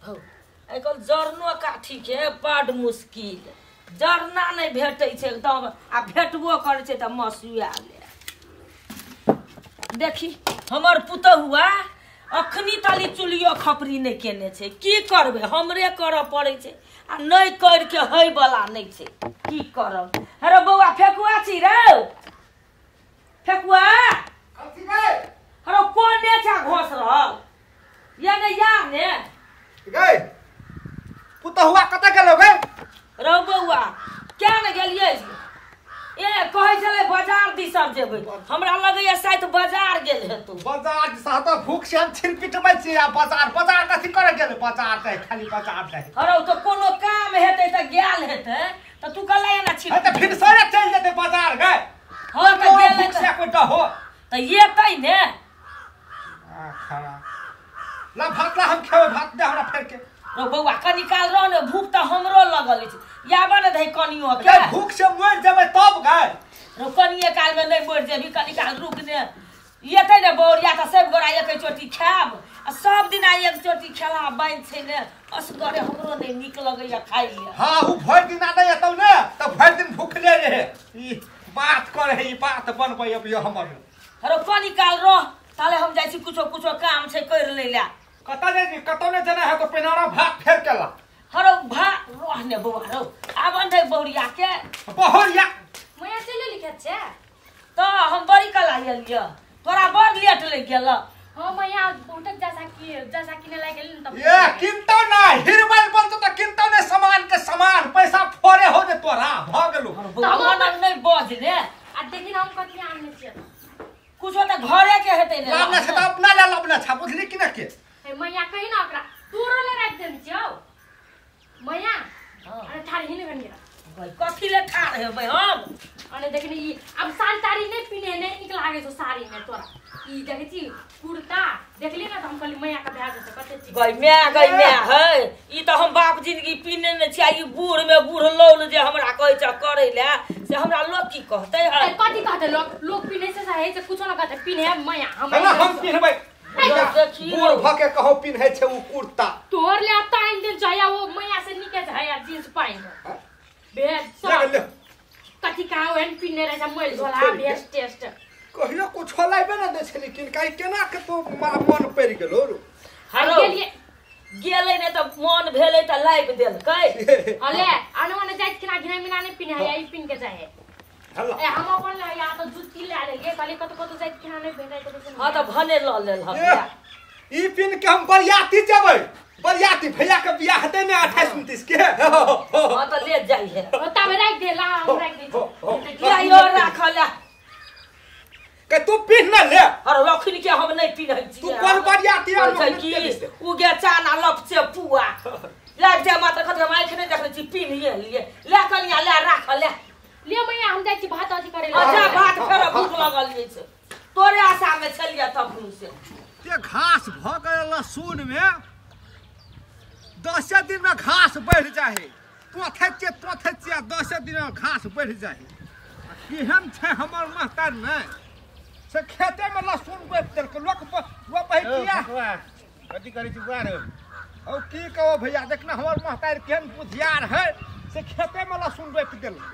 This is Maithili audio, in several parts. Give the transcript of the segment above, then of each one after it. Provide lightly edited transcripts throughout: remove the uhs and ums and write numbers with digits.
हौ आइ काल्हि जरनो काठी के बड मुश्किल, जरना नहि भेटै छै एकदम, आ भेटबो करै छै तऽ मसुआ ले। देखी हमर पुतहुआ अखनी तली चुलियो खपरी नहि केने छै, की करबै हमरे करऽ पड़ै छै, आ नहि करके होइ वाला नहि छै, की करब। अरे बौआ फेकुआ छी रौ, फेकुआ अरे कोने छै घोस रहल या ने या ने गई पुतहुआ कतऽ गेलो गई रौ बौआ क्या ने गेलियै? ए कहै छलै बाजार दिस जेबै, हमरा लगैया शायद बाजार गेल हेतौ। बाजार दिस तऽ भूख से हम छिन पिटबै छी, आ बाजार बाजार कथी करे गेलै? बाजार तऽ खाली बाजार जाइ। अरे तऽ कोनो काम हेतै तऽ गेल हेतै, तऽ तू कला एना छिन तऽ फिर सरे चलि जेतै बाजार गई। हँ तऽ गेल भूख से कोइ डहो तऽ एतै ने। आ खरा ला भात ला हम खेबै, भात दे हमरा फेर के। रौ बौआ कनी काल रह ने, भूख तऽ हमरो लगल अछि, याबऽ ने दही कनियो के। भूख से मरि जेबै तब गए। रौ कनिये काल में नहीं मरि जेबी, कनी काल रुक ने, एतै ने बौरिया तऽ सब गोरा एक चोटी खायब, आ सब दिन एक चोटी खेला बनि छै ने, असगरे हमरो नहीं नीक लगैया खाइ ले। हाँ उ भरि दिन नहि एतौ ने तऽ भरि दिन भूखले रहे। ई बात करे, ई बात बनबै अभी हमर। रौ कनी काल रह, ताले हम जाइ छी कुछो कुछो काम छै कर लै ला। कतऽ जाइ छी? कतौ नहि जेना है तो पेनारा भात फेर केला। हरौ भात रहने बौआ रौ, आबन दे बौरिया के। बौरिया मैया चलि लिखत छै तऽ हम बड़ी कला एलियै, तोरा बड़ लेट लागि गेल। हाँ मैया बहुतक जैसा किने लागि गेल ने तब। ए किनतौ नै हिरबल बनतौ तऽ किनतौ नै सामान के सामान, पैसा फोड़े हो जे तोरा भऽ गेलौ। बौआ नहि बज ने। आ देखी हम कथी आनने छियै, कुछो तऽ घरे के हेतै ने। लाबने छै तऽ अपना ले लाबने छै, बुझली कि ने के? मैया कही ना ओकरा तोरो ले राखि देने छियौ मैया। अरे ठाढ़ ही ने बन गेल। कथी ले ठाढ़ हेबै हम? अरे देखनी ई अब साड़ी ताड़ी नहि पिन्हे, नहि नीक लागै छौ साड़ी में तोरा। ई देखै छी कुर्ता देखली ना तऽ हम कहली मैया के भए जेतै कते चीज। गई my गई my है, ई तऽ हम बाप जिंदगी पीने ने छियै, ई बूढ़ में बूढ़ लौल जे हमरा कहै छै करै ले, से हमरा लोक की कहतै है? कथी कहतै लोक? लोक पिन्हे से है से कुछो न कहतै, पिन्हे मैया हम पिन्हबै। बूढ़ भ के कहो पिन्हे छै उ कुर्ता तोहर ले ताइन देल छै, वो मैया से निके छै जींस पैंट भेज सब कथी कहाँ ओहन पिन्ने रहै छै मैल झोला भेज टेस्ट। कहियो कुछो लाइबे न दै छै, लेकिन काई केना के तो मन पड़ि गेलो रो। हरो गेलै ने तऽ मन भेलै तऽ लाइब देलकै। हले आनो आने जाइत केना घिना मिना नै पिन्हे है, ई पिन के जाय है। ए हम अपन ले या तऽ जुत्ती ले लेलियै, कहली कत कत जाइत केना नै भेटै कत। हां तऽ भने ल लेल हम ई पिन के, हम बरियाती जेबै, बरियाती भैया के बियाह हेतै ने 28 29 के। हां तऽ ले जाइ है, ओता में राख दे ला, हम राख दै छी। किया राखल ले के तू पिन न ले। अरे लखनी के हम नहीं पिन्है छी। तू कोन बरियाती आर की उ गे चाना लपचे पुआ लाग जाय मात्र खत हम आँख नहि देखै छी, पिन्हिए लिए ले कनिया ले राख ले ले मैया हम जाइ छी भात अथी करे ले। अच्छा भात फेर भूख लगल जे छै, तोरे आशा में छलियै तखन से। ते घास भ गेल लहसुन में, 10 दिन में घास बढ़ जाए, तोथे छियै तोथे छियै, 10 दिन में घास बढ़ जाए। केहन छै हमर मास्टर ने से खेते में लहसुन रोपि देलकै, लोक रोपै किया? कथी करै छी बुआ रे? औ की कहो भैया, देखना हमर मास्टर केहन बुधियार है, से खेते में लहसुन रोपि देलकै।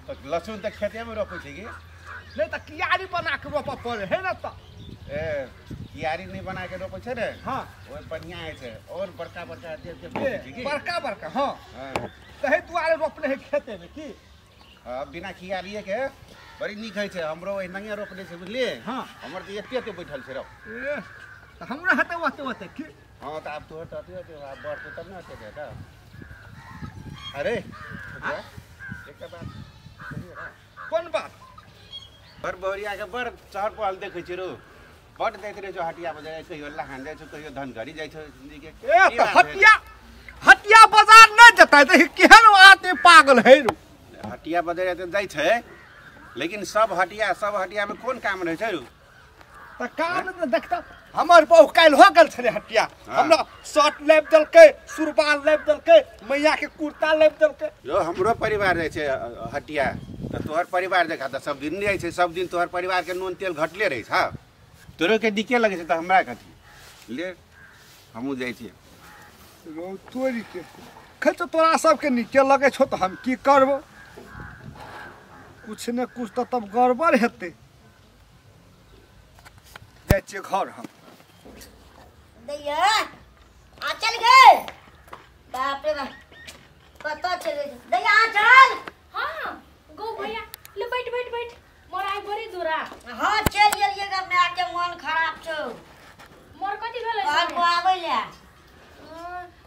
तऽ लहसुन तऽ खेते में रोपै छै की? नहि तऽ कियारी बना के रोपऽ पड़े है ने। तऽ ए कियारी नहि बना के रोपै छै ने। हाँ ओहि बढ़िया होइ छै, और बड़का बड़का के बड़का बड़का। हाँ तहि दुआरे रोपने है खेते में की। हाँ बिना कियारिए के बड़ी नीक होइ छै, हमरो ओहिनाए रोपने छै बुझलियै। हाँ हमर तऽ एते एते बैठल छै रौ। ए तऽ हमरा हेतै ओते ओते की। हाँ तऽ आब तोहर तऽ ओते ओते, आब बढ़तौ तब ने ओते हेतौ। अरे एकटा बात कहियो रे। कोन बात? बड़ बहुरिया के बड़ चहर पहल देखै छी रौ, बड दैत रहै छौ हटिया बजार, कहियो लहान जाइ छौ कहियो धनगढ़ी जाइ छौ। ए तऽ हटिया हटिया बाजार नहि जेतै तऽ केहन आदमी पागल है रौ। हटिया बाजार तऽ जाइ छै, लेकिन सब हटिया में कोन काम रहै छै रौ? तऽ काम ने देखता हमर बहु काल्हि हो गेल छलै हटिया, हमरा शर्ट लाबि देलकै, सुरबाल लाबि देलकै, मैया के कुर्ता लाबि देलकै। यो हमरो परिवार रहै छै हटिया, तऽ तोहर परिवार देखा तऽ सब दिन जाइ छै, सब दिन तोहर परिवार के नून तेल घटले रहै छै। तोरो के नीके लगै छै तऽ हमरा कथी ले, हमहूँ जाइ छियै। रो तोरी के खै तो तोरा सबके नीके लगै छौ तऽ हम की करबो? कुछ ने कुछ तऽ तब गड़बड़ हेतै। जाइ छियै घर हम। दैया आ चल गए। बाप रे बाप कतऽ चल गेल दैया? आ चल। हां गो भैया ले बैठ बैठ बैठ, मोर आई बड़ी दूरा। हां चल गेलियै ग, my के मन खराब छौ। मोर कथि भेलै? कहल को आबै ले।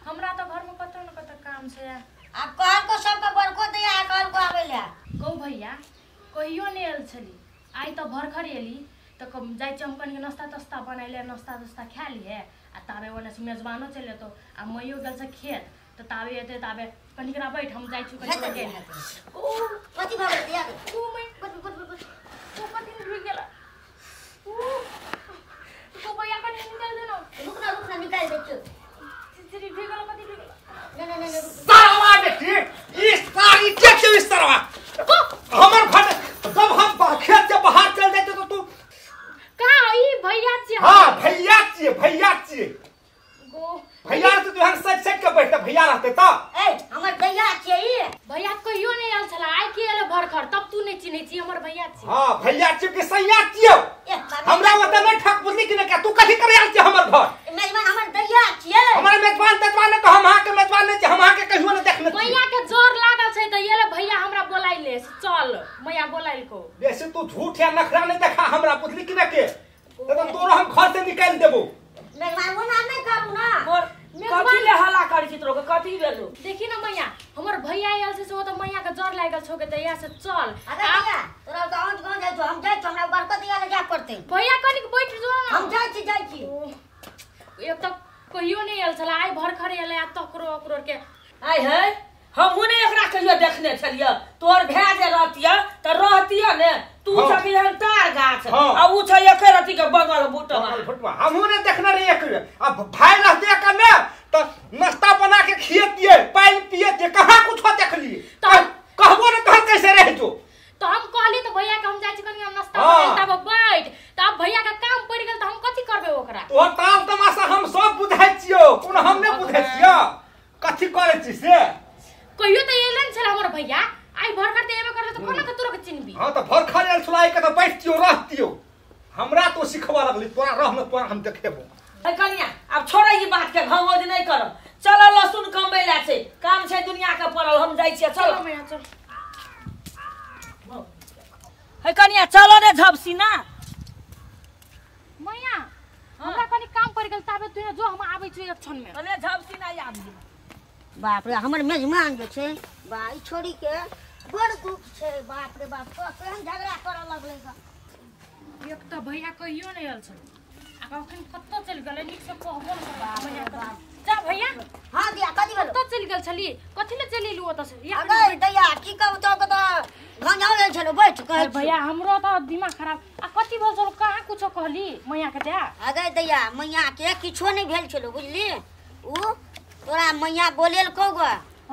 हमरा तऽ घर में कतौ न कतौ काम छै। आब कहल को सबके बड़को दैया कहल को आबै ले। गौ भैया कहियो नहि आयल छली, आइ तऽ भरखर एली तऽ जाइ छी हम कनि नाश्ता तास्ता बनैले, नाश्ता तास्ता खा लिए आ ताबे ओने से मेजबानो चलि एतौ आ मइयो गेल छै खेत तऽ ताबे एतै, ताबे कनिकरा बैठ, हम जाइ छी कनि। ओ कथि भऽ गेल दैया? ओ मै बैठ बैठ बैठ। ओ कथि ढुकि गेल? ओ गौ भैया कनि निकालि दे न। रुक ना रुक ना, निकालि दै छियौ। चिचिरी ढुकि गेल, कथि ढुकि गेल? नै नै नै सरवा बेटी, ई सारी के के सरवा हमर घर। जब हम खेत के बाहर चल जाते तो तू कहाँ? ई भैया छी। हां भैया छी, भैया छी गो भैया से तू हम सट सट के बैठते भैया रहते त। ए हमर दैया छी ई। भैया कहियो नहीं आयल छला, आइ के एले भरखर तब तू नहीं चिन्है छी हमर भैया छी। हां भैया छी के सैया छी। हमरा ओत नहीं ठक बुझली कि नहीं? तू कथि करे आयल छी हमर घर? मेजबान हमर दैया छी। हमर मेजबान तेजबान नहीं तो हम अहाँ के मेजबान नहीं छी, हम अहाँ के कहियो नहीं देखने छी। मैया के जोर लागल छै त एले भैया हमरा बोलाइले चल, मैया बोलाइल को। बेसी तू झूठ या नखरा नहीं देखा हमरा, बुझली कि नहीं के? तो तोरो हम घर से निकाल देबो। मेजबान वो ना नहीं करू ना। मोर कथि ले हल्ला करै छी तोरो के? कथि भेलो? देखी न मैया हमर भैया आयल छै से ओ त मैया के जर लागल छौ के दैया से चल। अरे दैया तोरा गांव गांव जाइ छौ, हम जाइ छौ, हमरा बड़को दैया ले जाय पड़तै। भैया कनिक बैठ जो न। हम जाइ छी जाइ छी। एक त कहियो नहीं आयल छला, आइ भरखर एलै आ तकरो ओकरो के। आइ है हमहूँ ने एकरा कहियो देखने छलियै। तोहर भाय जे रहतियै त रहतियै ने, तू छ कि एहन तार गाछ आ उ छ एके रति के बगल बुटवा। हमहूँ ने देखने रहियै कहियो। आ भाय रहतियै कने त नाश्ता बना के खियतियै, पानि पियतियै, कहाँ कुछो देखलियै। त कहबो ने तहन कैसे रहि जो। त हम कहली त भैया के हम जाइ छी कनि नाश्ता बनाइ तब बैठ, त अब भैया के काम पड़ि गेल त हम कथि करबै ओकरा? तोहर ताल तमाशा हम सब बुझै छियौ, कोनो हम नै बुझै छियौ कथि करै छी से। कहियो त एले ने छला हमर भैया, आइ भरखर त एबे करले त कोना के तोरा के चिन्हबी? हां त भरखर आयल छला के त बैठतियौ रहतियौ। हमरा तो सिखवा लगली, तोरा रह न तोरा हम देखेबो। ए कनिया आब छोड़ै ई बात के, घमौज नहीं करब। चल लहसुन कमबै ला छै, काम छै दुनिया के पड़ल, हम जाइ छियै। चल मैया चल। हे कनिया चल रे झपसी ना। मैया हमरा कनि काम पड़ि गेल ताबे तू जो, हम आबै छी एक क्षण में। अरे झपसी ना आबि। बाप रे हमर मेजमान जे छै बा ई छोड़ी के बड़ दुख छै। बाप रे बाप केहन झगड़ा करऽ लगलै ग। एक त भैया कहियो नहीं आयल छल आ अखन कतऽ चलि गेलै नीक से कहबो न मैया के। जा भैया। हां दिया कथि भेलो? कतऽ चलि गेल छली? कथि ले चलि एलु ओतऽ से? अगे दैया की कहू तो के त घंजाउ गेल छलो बैठ कहै। भैया हमरो त दिमाग खराब आ कथि भेल छलो? कहाँ कुछो कहली मैया के? जा अगे दैया मैया के किछो नहीं भेल छलो बुझली। उ तोरा मैया बोलेल को ग,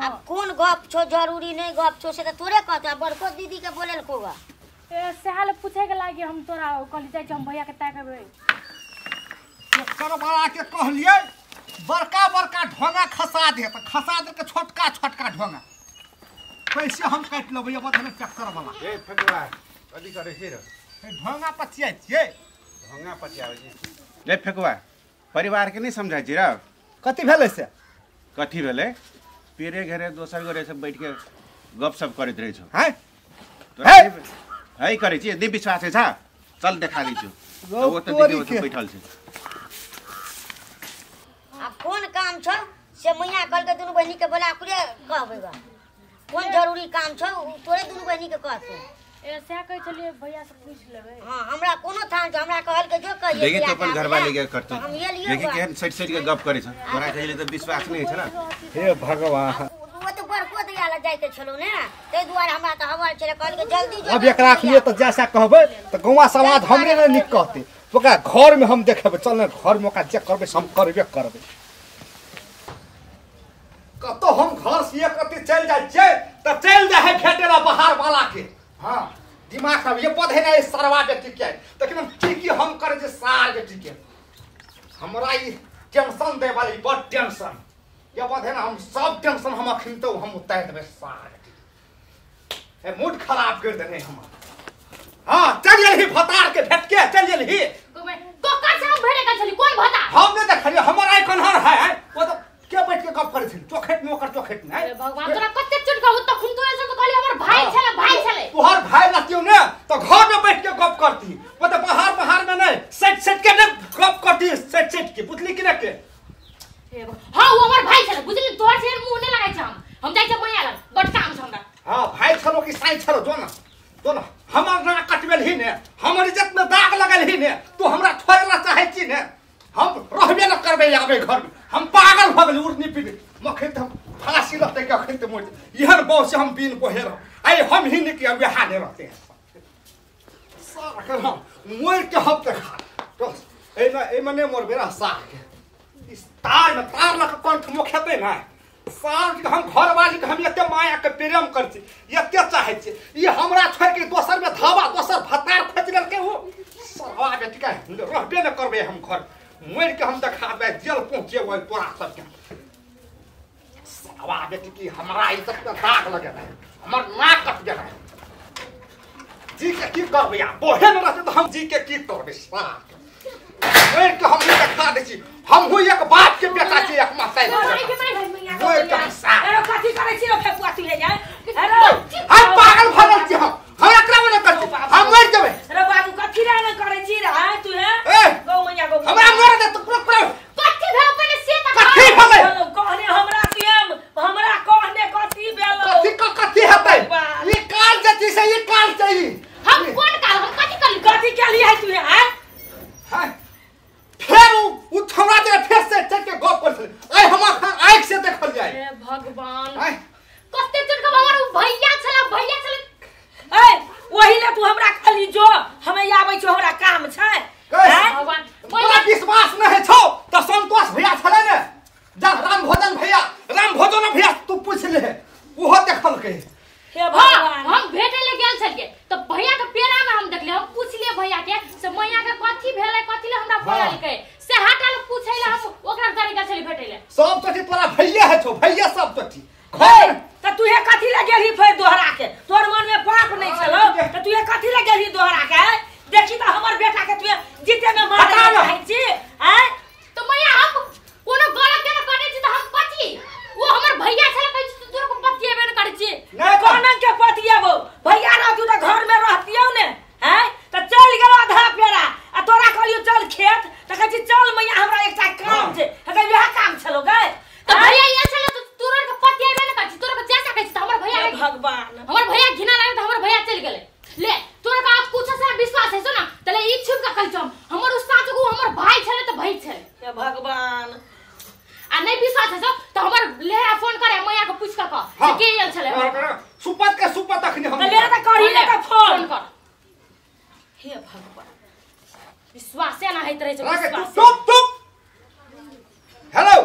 अब कोन गप छो जरूरी नहीं गप छो से त तोरे कहत, बड़को दीदी के बोलेल को ग। ए सहाल पूछे के लागी हम तोरा कहली जाइ छी हम भैया के ताकबै। ट्रैक्टर वाला के कहलियै बड़का बड़का ढोंगा खसा दे त खसा दे के छोटका छोटका ढोंगा कैसे हम काटि लेबै बदले ट्रैक्टर वाला। ए फगवा कथि करै छी रे? ए ढोंगा पचियाइ छियै। ढोंगा पचियाबै छी। ए फेकुआ परिवार के नहीं समझाइ छी रे? कथि भेलै से? कथि भेलै? पेरे घरे दोसर घरे सब बैठ के गपशप करैत रहै छौ। हैं है करै छी, नहि विश्वास है छ? चल देखा दै छियौ। ओ त देखियौ ओतऽ बैठल छै। आ कोन काम छौ से मैया कहलकै दुनू बहिनी के बोला कुरे कहबै ग, कोन जरूरी काम छौ तोरे दुनू बहिनी के कहतौ। ए सएह कहै छलियै भैया से पूछि लेबै। हां हमरा कोनो थान छौ, हमरा कहलकै जो कहियै। देखि तो अपन घरवाली के करतौ, देखि केहन सटि सटि के गप करै छौ। तोरा कहले त विश्वास नहि छै न। हे भगवान ओ त बड़को दैया ल जाय के छलौ ने, तै दुआरे हमरा त हवा छले कहलकै जल्दी जो। अब एकरा लिए त जैसा कहबै त गौवा समाज हमरे ने निक कहतै। ओकरा घर में हम देखेबै, चल ने घर में ओकरा जे करबै हम करबे करबै। कतौ हम घर से एक रत्ती चलि जाइ छियै त चलि जाइ है भेटे ला बाहर वाला के। हाँ दिमाग खराब ये पद है ना सरवा बेटी के, लेकिन हम की की हम करे जे सार बेटी के हमरा ई टेंशन दे वाली बड़ टेंशन। के बाद है ना हम सब टेंशन हम अखिन तो हम उतार देबै सार ए मूड खराब कर देने हम। हां चल गेलही भतार के भेट के चल गेलही। कोकर से हम भेटे गेल छली कोन भतार हम नहीं देखलियै हमर आइ कन्हर है ओ तो के बैठ के गप करै छली चोखेट में ओकर चोखेट में। अरे भगवान तोरा कते चुट कहू त खुन तो ऐसे तो कहली हमर भाई छले भाई छले। तोहर भाई रहतियो ने तो घर में बैठ के गप करती वो तो बाहर बाहर में नहीं सेट सेट के नहीं गप करती सेट सेट के बुझली कि ना के। हां वो हमर भाई छले बुझली तोहर से मुंह नै लगाइ छ हम जाइ छ मैया लग बड काम छ हमरा। हां भाई छलो कि साई छलो जो ना तो ना हमर ना कटबेल ही ने हमर इज्जत में दाग लगल ही ने तू हमरा छोड़ला चाहै छी ने हम रहबे न करबे आबे घर में हम पागल भ गेली उड़नी पीनी मखन त हम फांसी रहते के अखन त मर इहन बौ से हम बिन बोहे रह आइ हम ही ने कि अब यहाँ नहीं रहते हैं सारा कर हम मर के हम देखा बस एमे एमे नहीं मरबे रह सार के इस तार में तार लक कंठ मोखेते ना सार के हम घर वाली के हम एते माया के प्रेम करছি एते चाहै छी ई हमरा छोड़ के दोसर में धावा दोसर भतार खोज लेलके ओ सरवा बेटी का रहबे न करबे हम घर मर के हम देखा दे जेल पहुंचे ओइ तोरा सबके सरवा बेटी की हमरा इज्जत में दाग लगे है हमर नाक कट गेल है जी के की करबे आ बोहे न रहते तो हम जी के की करबे सार मर के हम देखा दे छी हम हूं एक बाप के बेटा छी एक माता अरे कथी करै छी रे फेकुआ तू ले जा। अरे हम पागल भ गेल छी हम एकरा मने कर छी हम मर जेबै। अरे बाबू कथी रे न करै छी रे हां तू हे गौ मैया गौ हमरा मर दे तू पूरा पूरा कथी भेल पहिले से त कथी भेलै कहने हमरा तू हमरा कहने कथी भेल कथी कथी हेतै ई काल जति से ई काल चाहिए हम कोन काल हम कथी करली कथी केली है तू हां हां फेर उ छौड़ा जे फेर से चल के गप कर छले आइ हम आँख से देखल जाय। हे भगवान कते चुट के हमर भैया छला भैया छले ए ओही ले तू हमरा खाली जो हमे आबै छौ हमरा काम छै भगवान तोरा विश्वास न है छौ त संतोष भैया छले ने जा राम भोजन भैया राम भोजन भैया तू पूछ ले ओहो देखलकै। हे भगवान हम भेटे ले गेल छलिए त भैया के पेड़ा में हम देखले हम पूछलिए भैया के से मैया के कथी भेलै कथी ले हमरा बोललकै से हटाल पूछैला हम ओकरा घरे गेल छली भेटैले सब तो तोरा भैया है छौ भैया सब तो ठीक त तू हे कथी ले गेलही फेर दोहरा के तोर मन में पाप नहीं छलो त तू हे कथी ले गेलही दोहरा के देखी त हमर बेटा के तू जीते में मार चाहै छी हैं त मैया हम कोनो गलत न करै छी त हम कथी वो हमर भैया छले कहै छी तोर को पतिएबे न करै छी कोन के पतिएबो भैया रहतू त घर में रहतियौ ने हैं त चल गेल आधा पेड़ा आ तोरा कहलियो चल खेत त कहै छी चल मैया हमरा एकटा काम छै त वएह काम छलो गै त भैया ये छले त तोर के पतिएबे न करै छी तोर के जा सकै छी त हमर भैया भगवान हमर भैया घिना लागल त हमर भैया चल गेलै ले तोर का आप कुछ से विश्वास है ना त ले ई छुप के कहै छी हमर उस्ताद को हमर भाई छले त भाई छले हे भगवान आ नहीं विश्वास है त हमर लेहरा फोन करे मैया के पूछ के कह से के आयल छले सुपत के सुपत अखनी हम त लेहरा त करही ले त फोन कर। हे भगवान विश्वास ना होइत रहे छै विश्वास। चुप चुप हेलो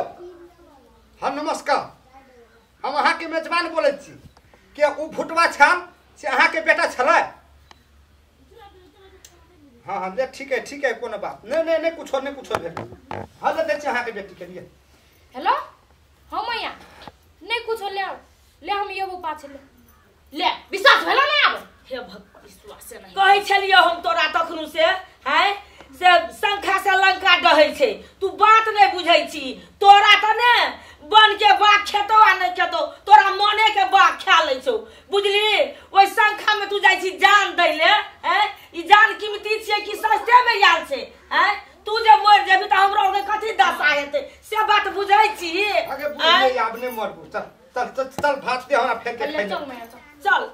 हम नमस्कार हम अहाँ के मेजबान बोलै छी के उ भुटवा छान से अहाँ के बेटा छलै। हाँ हाँ ले ठीक है कोनो बात नहीं नहीं नहीं कुछो नहीं कुछो भेल। हाँ ले दै छी अहाँ के बेटी के लिए। हेलो हाँ मैया नहीं कुछो ले आओ ले हम एबो पाछे ले ले विश्वास भेलो ना आब। हे भगवान विश्वास नहीं कहै छलियै हम तोरा तखनु से हैं से शंखा से लंका डहै छै तू बात नहीं बुझै छी तोरा त ने बन के बाग खेतो आ नहीं खेतो तोरा मने के बाग खा लै छौ बुझली। ओहि शंखा में तू जाइ छी जान दै ले हैं ई जान कीमती छियै कि सस्ते में आयल छै हैं तू जे मर जेबी त हमरो के कथी दशा हेतै से बात बुझै छी। आगे बुझ ले आब नहीं मरबू चल चल चल चल भात दे हमरा फेंक के चल मैया चल।